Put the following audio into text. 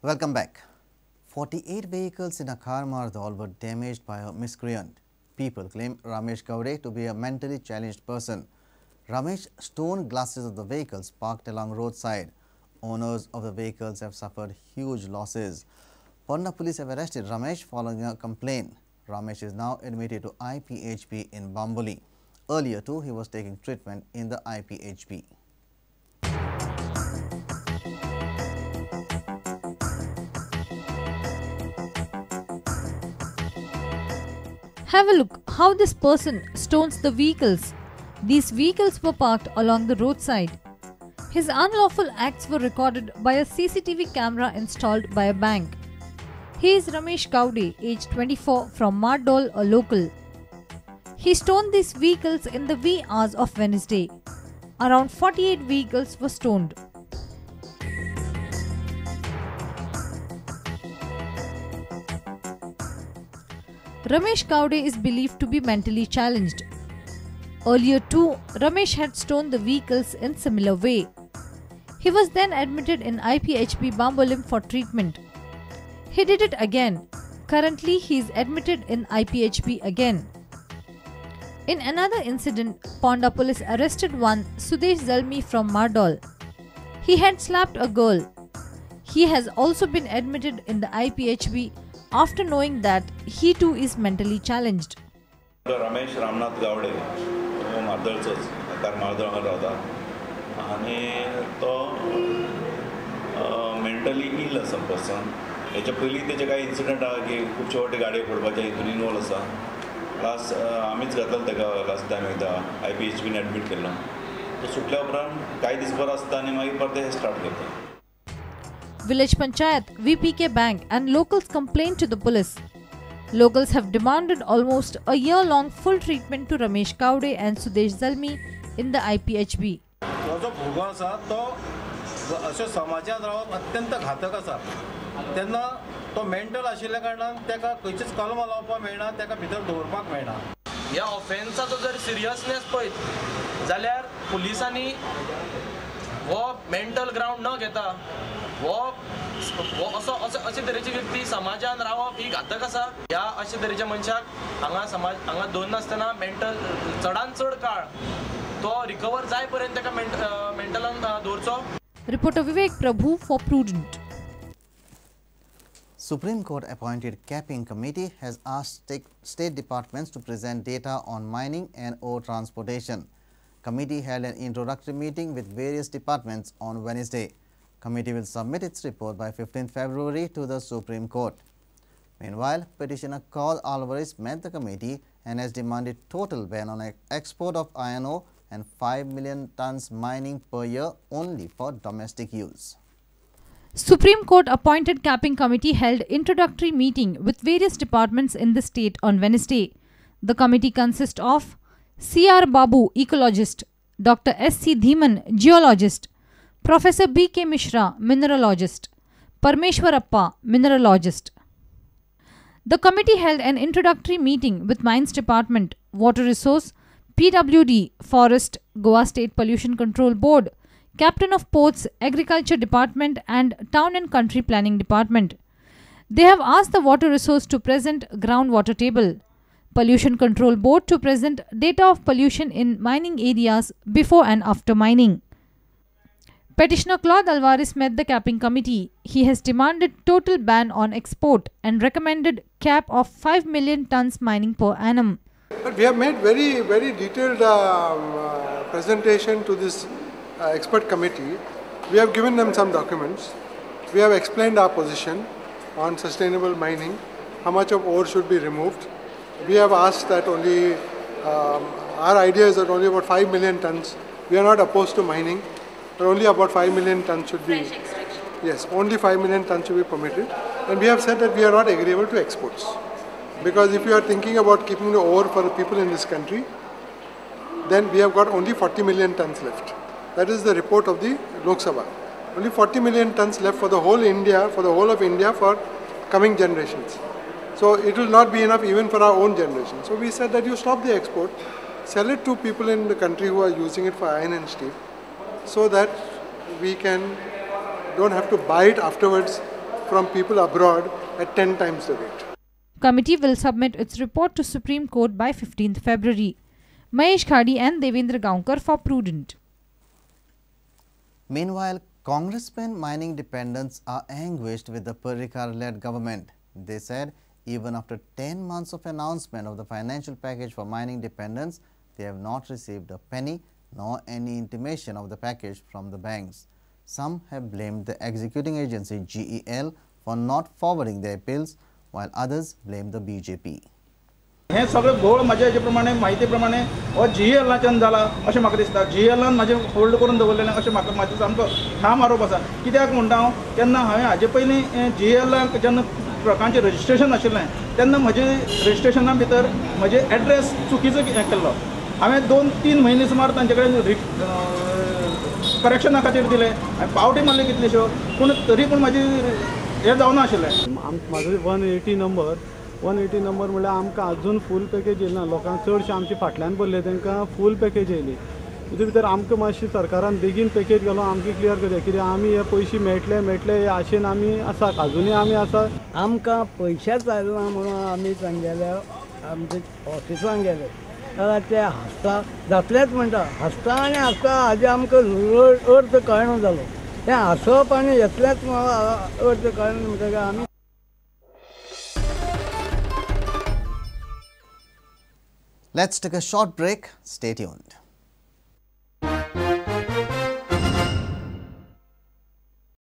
Welcome back. 48 vehicles in a car Mardol were damaged by a miscreant. People claim Ramesh Gawde to be a mentally challenged person. Ramesh stole glasses of the vehicles parked along roadside. Owners of the vehicles have suffered huge losses. Ponda police have arrested Ramesh following a complaint. Ramesh is now admitted to IPHB in Bambolim. Earlier too, he was taking treatment in the IPHB. Have a look how this person stones the vehicles. These vehicles were parked along the roadside. His unlawful acts were recorded by a CCTV camera installed by a bank. He is Ramesh Gawde, aged 24, from Mardol, a local. He stoned these vehicles in the wee hours of Wednesday. Around 48 vehicles were stoned. Ramesh Gawde is believed to be mentally challenged. Earlier too, Ramesh had stoned the vehicles in similar way. He was then admitted in IPHB Bambolim for treatment. He did it again. Currently, he is admitted in IPHB again. In another incident, Ponda police arrested one Sudesh Zalmi from Mardol. He had slapped a girl. He has also been admitted in the IPHB after knowing that he too is mentally challenged. Ramesh Ramnath Gawde हो मार्दोळचोच car Mardol हांगा रावता आनी तो mentally ill आसा person. हेच्या पयलीं तेचे कांय इन्सिडंट आहा की खुबशे फावटी गाडयो फोडपाचे हितून इनवॉल्व आसा. लास्ट आमीच घातलो ताका लास्ट टायम एकदां IPHBन एडमीट केल्लो. तो सुटल्या उपरांत कांय दीस बरो आसता आनी मागीर परते हे स्टार्ट करता. Village Panchayat, VPK Bank and locals complained to the police. Locals have demanded almost a year-long full treatment to Ramesh Gawde and Sudesh Zalmi in the IPHB. हो जो भुरगो आसा तो अशें समाजांत रावप अत्यंत घातक आसा. तेन्ना तो मेंटल आशिल्ल्या कारणान ताका खंयचीच कलमां लावपाक मेळना, ताका भितर दवरपाक मेळना. ह्या ऑफेन्साचो जर सिरियसनेस पळयत जाल्यार पुलिसांनी हो मेंटल ग्रावंड न घेता हो असो अशे तरेची व्यक्ती समाजान रावप ही घातक आसा. ह्या अशे तरेच्या मनशाक हांगा समाज हांगा दवरनासतना मेंटल चडान चड काळ तो रिकवर जाय पर्यंत ताका मेंटलान दवरचो. Reporter Vivek Prabhu for Prudent. Supreme Court appointed capping committee has asked state departments to present data on mining and ore transportation. Committee held an introductory meeting with various departments on Wednesday. Committee will submit its report by 15th February to the Supreme Court. Meanwhile, petitioner Claude Alvares met the committee and has demanded total ban on export of iron ore and 5 million tons mining per year only for domestic use. Supreme Court appointed capping committee held introductory meeting with various departments in the state on Wednesday. The committee consists of C.R. Babu, ecologist, Dr. S.C. Dhiman, geologist, Professor B.K. Mishra, mineralogist, Parmeshwarappa, mineralogist. The committee held an introductory meeting with Mines Department, Water Resource, PWD, Forest, Goa State Pollution Control Board, Captain of Ports, Agriculture Department and Town and Country Planning Department. They have asked the Water Resource to present groundwater table, Pollution Control Board to present data of pollution in mining areas before and after mining. Petitioner Claude Alvares met the capping committee. He has demanded total ban on export and recommended cap of 5 million tons mining per annum. But we have made very, very detailed presentation to this expert committee. We have given them some documents. We have explained our position on sustainable mining, how much of ore should be removed. We have asked that only, our idea is that only about 5 million tons. We are not opposed to mining, but only about 5 million tons should be, yes, only 5 million tons should be permitted. And we have said that we are not agreeable to exports. Because if you are thinking about keeping the ore for the people in this country, then we have got only 40 million tons left. That is the report of the Lok Sabha. Only 40 million tons left for the whole India, for the whole of India, for coming generations. So it will not be enough even for our own generation. So we said that you stop the export, sell it to people in the country who are using it for iron and steel, so that we can don't have to buy it afterwards from people abroad at 10 times the rate. Committee will submit its report to Supreme Court by 15th February. Mahesh Khadi and Devendra Gaonkar for Prudent. Meanwhile, Congressmen mining dependents are anguished with the Parrikar-led government. They said even after 10 months of announcement of the financial package for mining dependents, they have not received a penny nor any intimation of the package from the banks. Some have blamed the executing agency GEL for not forwarding their appeals, while others blame the BJP. हे सगळें घोळ म्हाज्या हेजे प्रमाणे म्हायती प्रमाणे हो जीईएलाच्यान जाला अशें म्हाका दिसता. जीईएलान म्हाजें होल्ड करून दवरलेलें अशें म्हाका म्हाजो सामको ठाम आरोप आसा. कित्याक म्हणटा हांव, तेन्ना हांवें हाजे पयलीं जीईएलाक जेन्ना ट्रकांचें रजिस्ट्रेशन आशिल्लें तेन्ना म्हजें रजिस्ट्रेशना भितर म्हजें एड्रेस चुकीचो केल्लो. हांवें 2-3 म्हयने सुमार तांचे कडेन करेक्शना खातीर दिले, हांवें पावटी मारल्यो कितल्योश्यो, पूण तरी पूण म्हाजी हें जावना आशिल्लें. म्हाजो 180 नंबर 180 नंबर म्हणल्यार आमकां अजून फूल पॅकेज येयना. लोकांक चडशे आमचे फाटल्यान पडले तांकां फूल पॅकेज येयली. तितून भितर आमकां मातशी सरकारान बेगीन पॅकेज घालून आमकां क्लियर करया, कित्याक आमी हे पयशे मेळटले मेळटले हे आशेन आमी आसा, अजुनूय आमी आसा. आमकां पयशेच आयले ना म्हणून आमी तांगेल्या आमच्या ऑफिसान गेले जाल्यार ते हांसता जातलेच म्हणटा, हांसता आनी हांसता हाजे आमकां अर्थ कळना जालो. तें हांसप आनी येतलेंच अर्थ कळना म्हणटकीर आमी. Let's take a short break. Stay tuned.